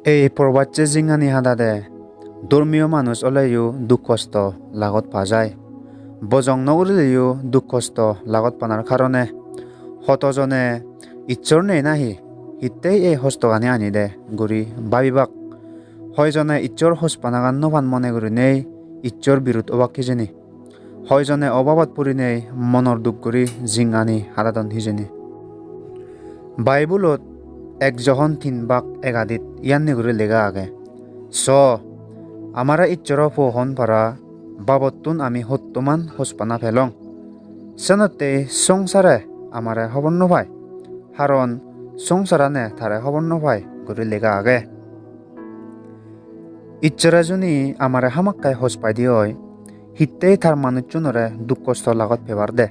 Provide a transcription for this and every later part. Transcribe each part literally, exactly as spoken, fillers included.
Ei porbasse jinghani hadade dormiyo manuj oleyo duk hosto lagot pa jai. Bojong no gurileyo duk hosto lagot panar karone hoto jone Issor nei nahi, hittei ei hostogani anide guri babibak. Hoi jone Issor hospanagan no pan mone gurinei Issor birud obak hijeni. Hoi jone obabot purinei monor duk guri jinghani hadadon hijeni. Bible-ot ek Johon tin bak ek adit iyanni guri lega age, "So, amare Issoro po hon para babottun ami hottoman hospana pelong. Senottei songsare amare hobor no pai, haron songsarane tare hobor no pai," guri lega age. Issore juni amare hamakkai hos paide oi, hittei tar manuchunore duk hosto lagot pebar de?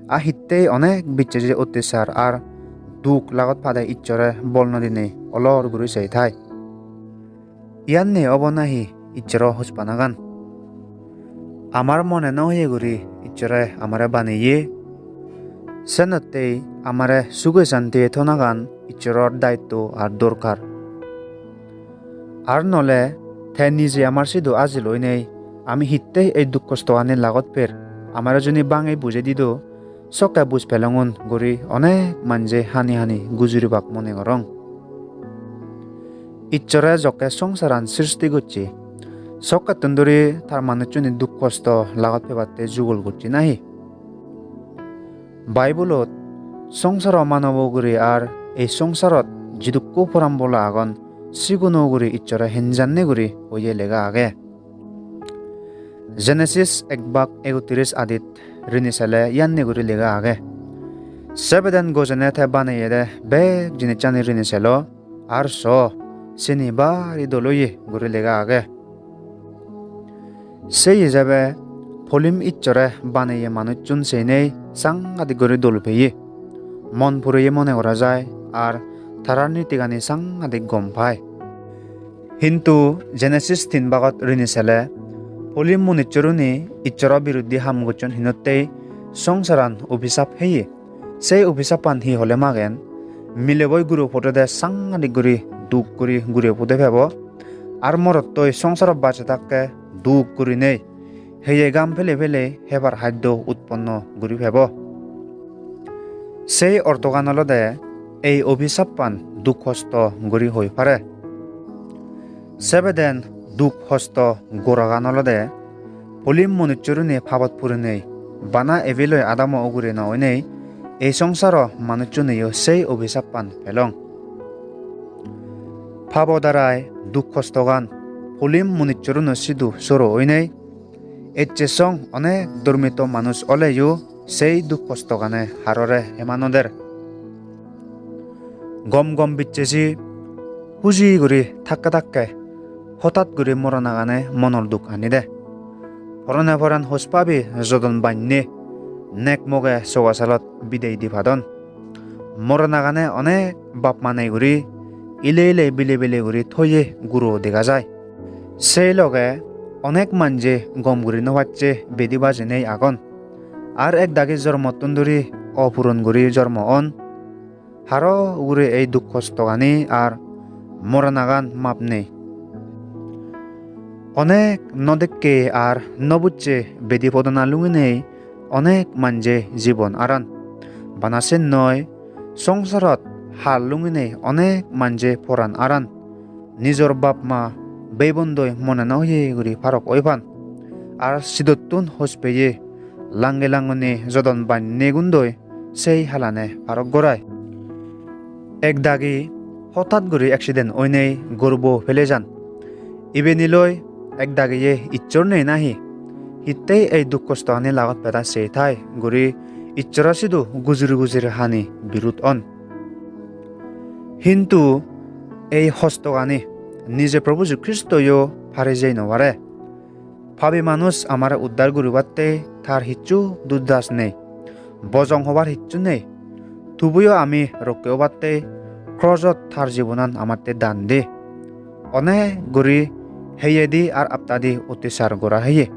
A hittei onek bicche je ottechar ar duk lagot pade Issore bol no dinei olor guri sei thai? Iyanne obo nahi Issoro hospanagan? Amar mone no oye guri Issore amare baneye. Senottei amare suge santiye thonagan Issoror daitto ar dorkar. Ar nole te nije amar sidu ajil oinei ami hittei ei duk hostoani lagot per, amare juni bangei bujei dido, sokke buj pelongun guri onek manje hani hani gujuribak mone gorong. Issore jokke songsaran srishti gocche, sokkettun duri tar manuchchune duk hosto lagot pebatte jugol gocche nahi? Bible-ot songsaro manobo ugure ar ei songsarot jidukko poranbola agon, siguno ugure Issore henjanne guri hoye lega age. Genesis ek bak ekottiris adit rini sele iyanni guri lega age, "Sebeden gojene te baneyede bek jinissani rini selo, ar so, sini bari dol oye," guri lega age. Se ijebe polim Issore baneye manuchchun seinei sangadik guri dol peye. Mon pureye mone gora jai, ar tarar nitigani sangadik gom pai. Hintu Genesis tin bagot rini sele, polim munuchchorune Issoro biruddhi ham gocchon hinottei songsaran obhisap heye. Sei obhisappan hi hole magen, mileboi guro podede sangadik guri duk guri guro pode pebo, ar morottoi songsarot baje thakke duk gurinei heye gam pele pele hebar haddo utponno guri pebo. Sei ortogan olode ei obhisappan duk hosto guri hoi pare. Sebeden duk hosto goragan olode polim munuchchorune pabot purinei bana ebiloi Adamo ugure no oinei ei songsaro manuchchuneyo sei obhisappan pelong. Pabo darai duk hostogan polim munuchchorune sidu soro oinei ecche song onek dormito manuj oleyo sei duk hostogane harore hema no der. Gom gom bicchesi huji guri thakke thakke hotat guri moronagane monor duk anide. Porane poran hos pabi jodon banne nek moge sogasalot bidei di padon. Moronagane onek bap manei guri ile ile bile bile guri thoye guro dega jai. Sei loge onek manje gom guri no pacche bedi bajenei agon. Ar ek dagi jormottun duri opuron guri jormo on. Haro ugure ei duk hostogani ar moronagan map nei. Onek no dekke ar no bucche bedi podona lunginei onek manje jibon aran. Bana sen noi, songsarot har lunginei onek manje poran aran. Nijor bap ma, bei bondoi mone no oye guri parok oi pan. Ar sidottun hos peye, lange langoni jodon banne gundoi sei halane parok gorai. Ek dagi hotat guri accident oinei gorbo pele jan. Ibeniloi ek dagiye Issor nei nahi? Hittei ei duk hosto ani lagot peda sei thai guri Issoro sidu gujuri gujuri hani birud on. Hintu ei hostogani nije Probu Jisu Kristoyo pari jei no pare. Pabi manuj amare uddar guribatte tar hissu duddas nei, bojong hobar hissu nei. Tubuyo ami rokke obatte krosot tar jibonan amatte dan de. Onek guri heyedi ar aptadi ottechar gora heye.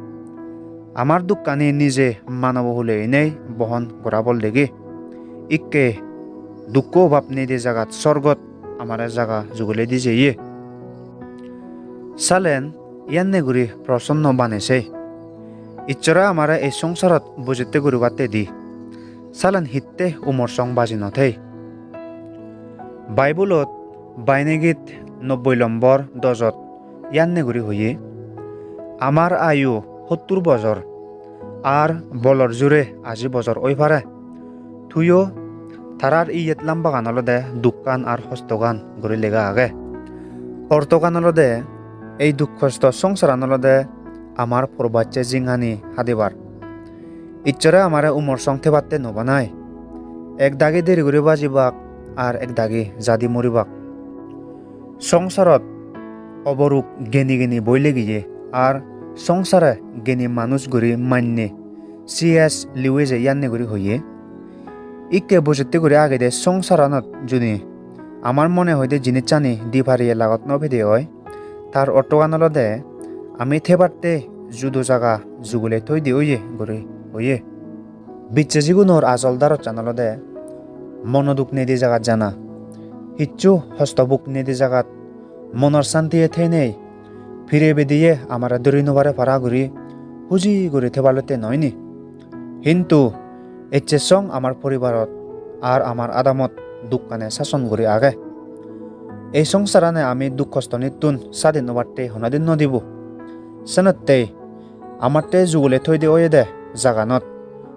Amar dukkani nije manobo hule enei bohon gora bol degi. Ikke dukko obab nei de jagat sorgot amare jaga jugole di jeye. Salen iyanne guri prosonno bane sei. Icchore amare ei songsarot bojette guribatte di. Salen hitte umor song baji no thei. Bible-ot Bainegit nobboi lombor dojot iyanne guri hoye, "Amar ayu hottur bojor, ar bolor jure aji bojor oi pare. Tuiyo tarar iyet lambagan olode dukkan ar hostogan," guri lega age. Ortogan olode, ei duk hosto songsaran olode amar porbacche jinghani hadibar. Icchore amare umor song thebatte no banai. Ek dagi deri guri bajibak, ar ek dagi jadi moribak. Songsarot oboruk geni geni boi legiye, ar songsare geni manuj guri manne C S Lewis-e iyanne guri hoye, "Ikke bojette guri agede songsaranot juni amar mone hoide jinissani di pariye lagot no pede oi, tar ortogan olode ami thebatte judo jaga jugule thoide oye," guri hoye. Bicche jigunor ajol darossan olode mono duk nedi jagat jana. Hicchu hosto buk nedi jagat monor santiye thei nei. Pire bediye amare duri no pare para guri huji guri thebalotte noi ni? Hintu ecche song amar poribarot ar amar adamot dukkane sason guri age. Ei songsarane ami duk hostonittun sadin obatte honodin no dibo. Senottei amatte jugule thoide oyede jaganot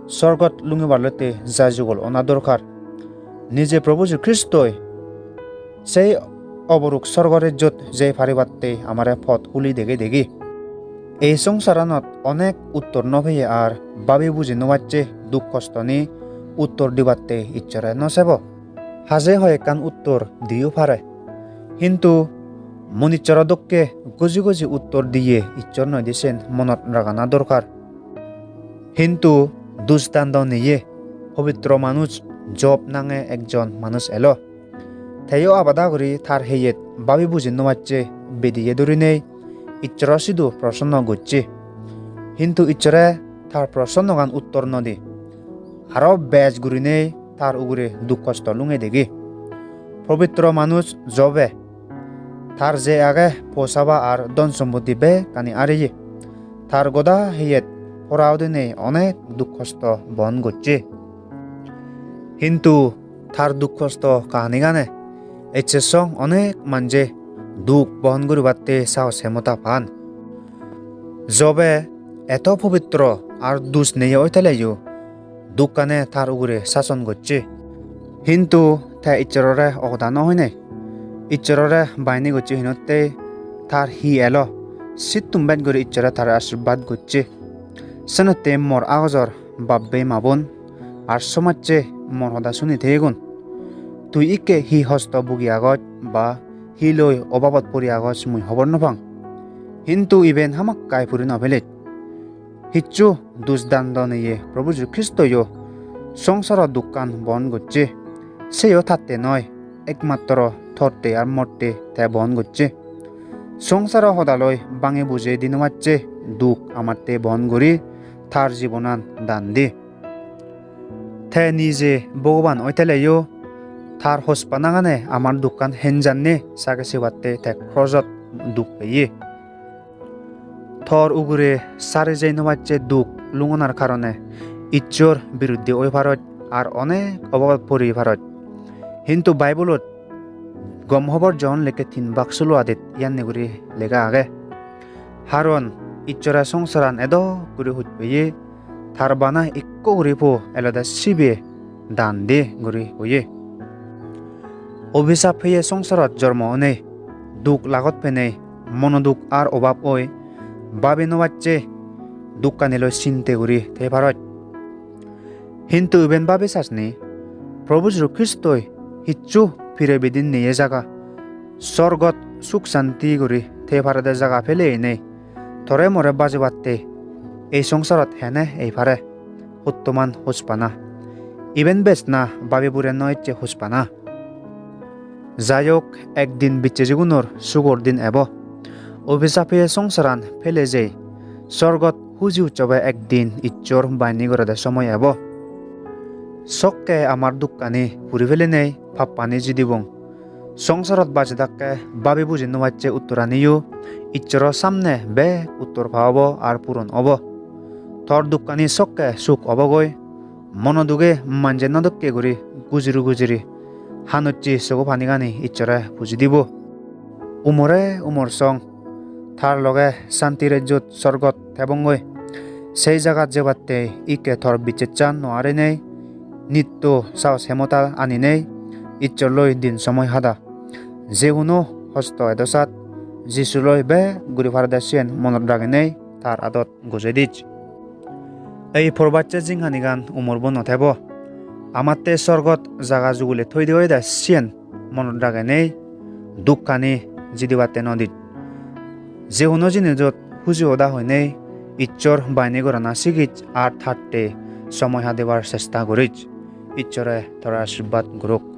sorgot lungiballotte ja jugol ona dorkar. Nije Probu Jisu Kristoi sei oboruk sorgo rejjot jei paribatte amare pot huli dege degi. Ei songsaranot onek uttor no peye ar babi buji no pacche duk hostoni uttor dibatte Icchore no sebo. Haje hoi ekkan uttor diyo pare. Hintu munichoro dokke goji goji uttor diye Icchor noide sen monot ragana dorkar. Hintu dus dando neye pobitro manuj Job nange ekjon manuj elo. Teyo abada guri tar heyet babi buji no pacche bediye durinei Icchoro sidu prosonno gocche. Hintu Icchore tar prosonnogan uttor no di. Aro bej gurinei tar ugure duk hosto lunge degi. Pobitro manuj Jobe tar je age posaba ar dhon sompotti bekkani areye. Tar goda heyet pora udinei onek duk hosto bon gocche. Hintu tar duk hosto kahanigane ecche song onek manje duk bohon guribatte sahos hemota pan. Jobe eto pobitro ar dus neye oi teleyo dukkane tar ugure sason gocche. Hintu te Icchorore ogoda no hoinei, Icchorore baini gocche hinotte tar hi elo, sittun bej guri Icchore tare ashirbad gocche. Senotte mor agojor bab-bei ma-bon ar somajje mor hoda suni theyegun. Tui ikke hi hosto bugi agoj ba hi loi obabot puri agoj mui hobor no pang. Hintu iben hamakkai puri no pelej. Hicchu dus dando neye Probu Jisu Kristoyo songsaro dukkan bon gocche. Seyo tatte noi, ekmatro totte ar motte te bon gocche. Songsaro hodaloi bangi bujei di no pacche duk amatte bon guri tar jibonan dan di. Te nije Bhogoban oi teleyo tar hospanagane amar dukkan henjanne sage sibatte te krosot duk peye. Tor ugure sari jei no pacche duk lungonar karone Icchor biruddhe oi paroj ar onek obabot pori paroj. Hintu Bible-ot Gom Hobor Johon lekke tin bak sulo adet iyanne guri lega age. Haron Icchore songsaran edok guri huj peye, tar bana ikko guri po elode sibe dan de guri hoye. Obisap peye songsarot jormo onei, duk lagot penei, mono duk ar obab oi, babi no pacche dukkani loi sinte guri thei paroj. Hintu iben babi sas ni, Probu Jisu Kristoi hicchu pire bidin neye jaga, sorgot suk santi guri thei parede jaga peleinei, tore more bajibatte ei songsarot hene ei pare? Hottoman hospana. Iben bej na babi bure no ecche hospana. Jai hok, ekdin bicchejigunor sugor din ebo. Obisap peye songsaran pele jei sorgot huji utsobe ekdin Icchor baini gorede somoy ebo. Sokke amar dukkani puri pelenei pappani jidibong. Songsarot bajedakke babi buji no pacche uttoraniyo Issoro samne bek uttor pa obo ar puron obo. Tor dukkani sokke suk obogoi. Mono duge manje no dokke guri gujiri gujiri hanucchi sogo panigani Issore puji dibo. Umore umor song, tar loge santi rejjot sorgot tebongoi. Sei jagat jebatte ikke tor bichechchan no arinei, nitto saos hemota aninei, Issor loi din somoi hada. Je huno hosto edosat Jisu loi bek guri parede siyen monot raginei tar adot gojei dij. Ei porbacche jinghanigan umorbo no tebo. Amatte sorgot jaga jugule thoide oide siyen monot ragenei dukkani jidibatte no dij. Je hono jinijot huji hoda hoinei Issor baini gorana sigij ar thatte somoi hadebar chesta gorij. Issore tore ashirbad gorok.